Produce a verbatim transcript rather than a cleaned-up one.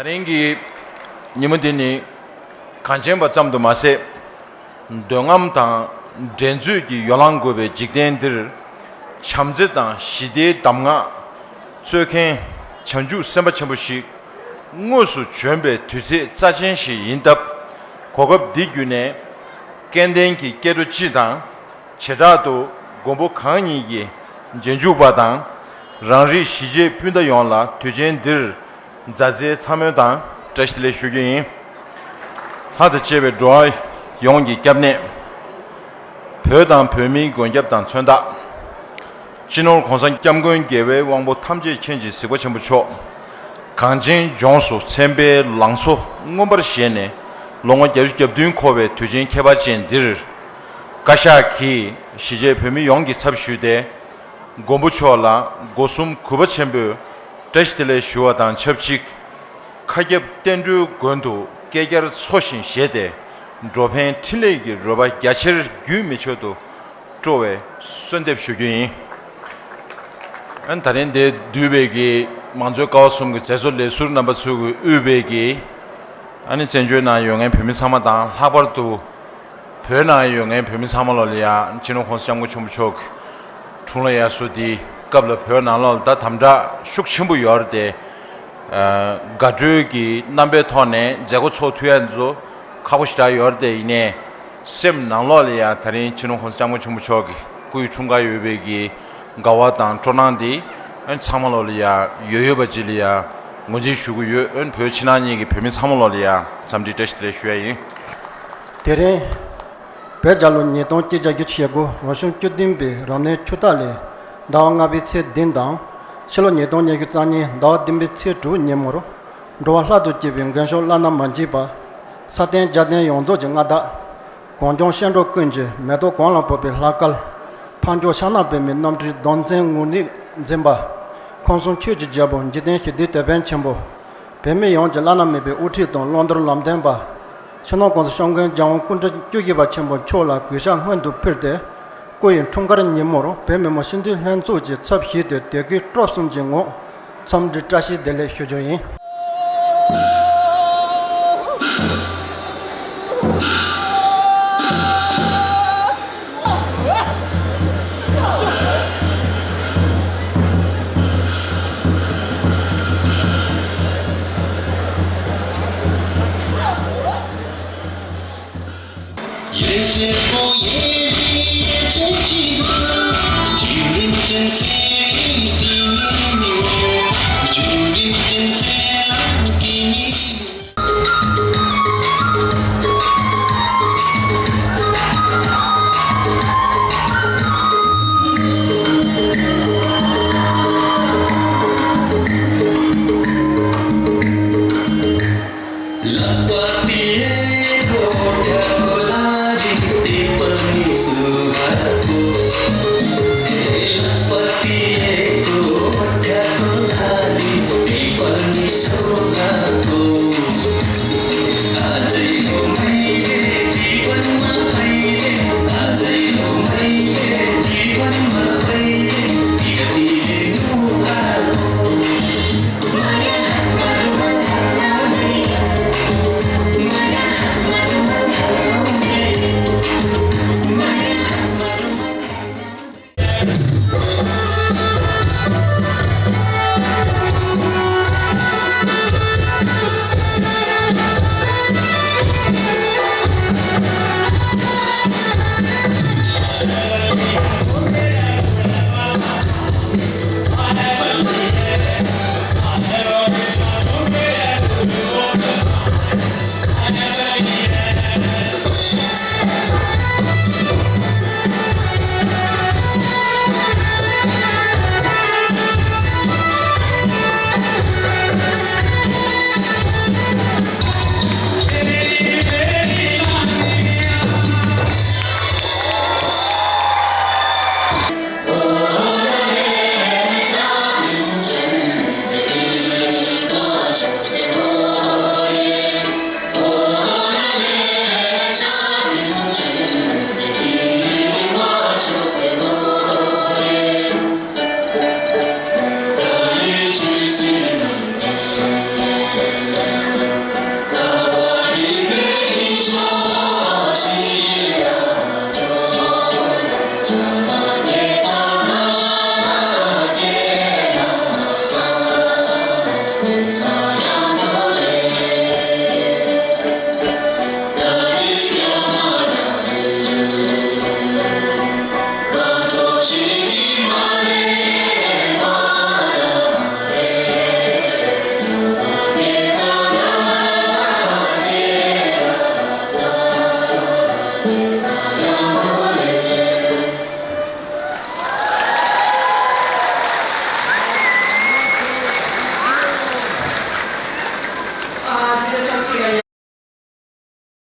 ད་རིང་གི་ཉིན་མོ་འདི་ནི་གངས་ཅན་པ་ཙམ་དུ་མ་ཟད། འདོད་རྔམ་དང་འགྲན་རྩོད་ཀྱི་ཡོ་ལང་འགུལ་བའི་འཇིག་རྟེན་འདིར། བྱམས་བརྩེ་དང་ཞི་བདེའི་གདམས་ངག་སྩོལ་མཁན་བྱང་ཆུབ་སེམས་དཔའ་ཆེན་པོ་ཞིག་དངོས་སུ་བྱོན་པའི་དུས་ཚེས་རྩ་ཆེན་ཞིག་ཡིན་སྟབས། གོ་སྐབས་འདི་བརྒྱུད་ནས་སྐལ་ལྡན་གྱི་སྐྱེ་འགྲོ་སྤྱི་དང་། བྱེ་བྲག་ཏུ་མགོན་པོ་གང་ཉིད་ཀྱི་རྗེས་འཇུག་པ་དང་། རང་རིགས་གཞིས་བྱེས་སྤུན་ཟླ་ཡོངས་ལ་དུས་ཆེན་འདིར་མཛའ་བརྩེའི་འཚམས་འདྲི་དང་བཀྲ་ཤིས་བདེ་ལེགས་ཞུ་རྒྱུ་ཡིན། ལྷ་དང་བཅས་པའི་འགྲོ་བ་ཡོངས་ཀྱི་སྐྱབས་གནས། བོད་དང་བོད་མིའི་མགོན་སྐྱབས་དང་མཚོན་རྟགས། སྤྱི་ནོར་༸གོང་ས་༸སྐྱབས་མགོན་རྒྱལ་བའི་དབང་པོ་ཐམས་ཅད་མཁྱེན་ཅིང་གཟིགས་པ་ཆེན་པོ་མཆོག་གངས་ཅན་ལྗོངས་སུ་མཚན་དཔེའི་ལང་ཚོ་མངོན་པར་བཞད་ནས་ལོ་ངོ་བརྒྱད་ཅུ་གྱ་བདུན་འཁོར་བའི་དུས་ཆེན་ཁྱད་པར་ཅན་འདིར། བཀའ་ཤག་གིས་གཞིས་བྱེས་བོད་མི་ཡོངས་ཀྱི་ཚབ་ཞུས་ཏེ། མགོན་པོ་མཆོག་ལ་སྒོ་གསུམ་གུས་པ་ཆེན་པོས་བཀྲ་ཤིས་བདེ་ལེགས་ཞུ་བ་དང་ཆབས་ཅིག་མཁའ་ཁྱབ་བསྟན་འགྲོའི་མགོན་དུ་བསྐལ་བརྒྱར་འཚོ་ཞིང་བཞེས་ཏེ། འགྲོ་ཕན་འཕྲིན་ལས་ཀྱི་རོལ་པ་རྒྱ་ཆེར་རྒྱུན་མི་ཆད་དུ་སྤྲོ་བའི་གསོལ་འདེབས་ཞུ་རྒྱུ་ཡིན། ཨ་ནི་ད་རིང་འདིར་འདུས་པའི་གི་མང་གཙོའི་ཀ་བ་གསུམ་གྱི་མཛད་གཙོ་ལས་ཟུར་རྣམ་པ་ཚོས་དབུས་པའི་གི་ཨ་ནི་བཙན་བྱོལ་ནང་ཡོད་མཁན་བོད་མི་ཚང་མ་དང་། ལྷག་པར་དུ་བོད་ནང་ཡོད་མཁན་བོད་མི་ཚང་མ་ལོ་ལ་ཡ་སྤྱི་ནོར་༸གོང་ས་༸སྐྱབས་མགོན་ཆེན་པོ་མཆོག་གི་འཁྲུངས་ལྷ་དབྱར་གསོལ་འདིའི་སྐབས་ལ་བོད་ནང་ལོགས་ལ་ད་དམ་དྲག་ཤུགས་ཆེན་པོ་ཡོད་རེད་དེ། ཨ། དགའ་སྤྲོའི་གི་རྣམ་པའི་ཐོག་ནས་མཛད་སྒོ་ཚོགས་ཐུབ་ཡ་འདི་ཚོ་ཁག་པོ་ཞེ་དྲག་ཡོད་རེད་དེ། ཡིན་ནའི་སེམས་ནང་ལོགས་ལ་ཡ་ད་རིང་སྤྱི་ནོར་༸གོང་ས་༸སྐྱབས་མགོན་ཆེན་པོ་མཆོག་གི་སྐུ་ཡི་འཁྲུངས་སྐར་ཡོད་པའི་གི་དགའ་བ་དང་སྤྲོ་སྣང་འདི་ཨ་ནི་ཚང་མ་ལོ་ལ་ཡ་ཡོད་ཡོད་པ་ཅིག་ལ་ཡ་ངོས་འཛིན་ཞུ་གི་ཡོད། ཨ་ནི་བོད་ཕྱི་ནང་གཉིས་ཀྱི་བོད་མི་ཚང་མ་ལོ་ལ་ཡ་འཚམས་འདྲི་བཀྲ་ཤིས་བདེ་ལེགས་ཞུ་ཡ་ཡིན། དེ་རིང་བོད་རྒྱལ་ལོ་ཉིས་སྟོང་གཅིག་བརྒྱ་བཞི་བཅུ་ཞེ་དགུ་རབ་བྱུང་བཅུ་བདུན་པའི་རབ་གནས་ཆུ་སྟག་ལོའི་ཟླ་བ་ལྔ་པའི་ཚེས་བདུན་དང་། ཕྱི་ལོ་ཉིས་སྟོང་ཉི་ཤུ་རྩ་གཉིས་ཟླ་བ་བདུན་པའི་ཚེས་དྲུག་ཉིན་མོར། འགྲོ་བ་ལྷ་དང་བཅས་པའི་མགོན་ཤུགས་བླ་ན་མ་མཆིས་པ། ས་སྟེང་རྒྱལ་བསྟན་ཡོངས་རྫོགས་ཀྱི་མངའ་བདག་གངས་ལྗོངས་སྐྱེ་འགྲོ་ཀུན་གྱི་མེ་ཏོག་གོང་ལ་ཕོག་པའི་ལྷ་སྐལ། འཕགས་མཆོག་ཕྱག་ན་པདྨའི་རྣམ་སྤྲུལ་གདུང་འཛིན་ངུར་སྨྲིག་འཛིན་པ། ཁམས་གསུམ་ཆོས་ཀྱི་རྒྱལ་པོ་འཇིག་རྟེན་ཞི་བདེའི་དེད་དཔོན་ཆེན་པོ། བོད་མི་ཡོངས་ཀྱི་བླ་ན་མེད་པའི་དབུ་ཁྲིད་དང་བླང་དོར་ལམ་སྟོན་པ། སྤྱི་ནོར་༸གོང་ས་༸སྐྱབས་མགོན་རྒྱལ་དབང་སྐུ་ཕྲེང་བཅུ་བཞི་པ་ཆེན་པོ་མཆོག་ལ་གུས་ཕྱག་སྔོན་དུ་ཕུལ་ཏེ། སྐུ་ཡི་འཁྲུངས་སྐར་ཉིན་མོར་བོད་མི་མང་སྤྱི་འཐུས་ལྷན་ཚོགས་ཀྱི་ཚབ་ཞུས་ཏེ་དད་གུས་སྤྲོ་གསུམ་གྱི་ངང་འཚམས་འདྲི་བཀྲ་ཤིས་བདེ་ལེགས་ཞུ་རྒྱུ་ཡིན།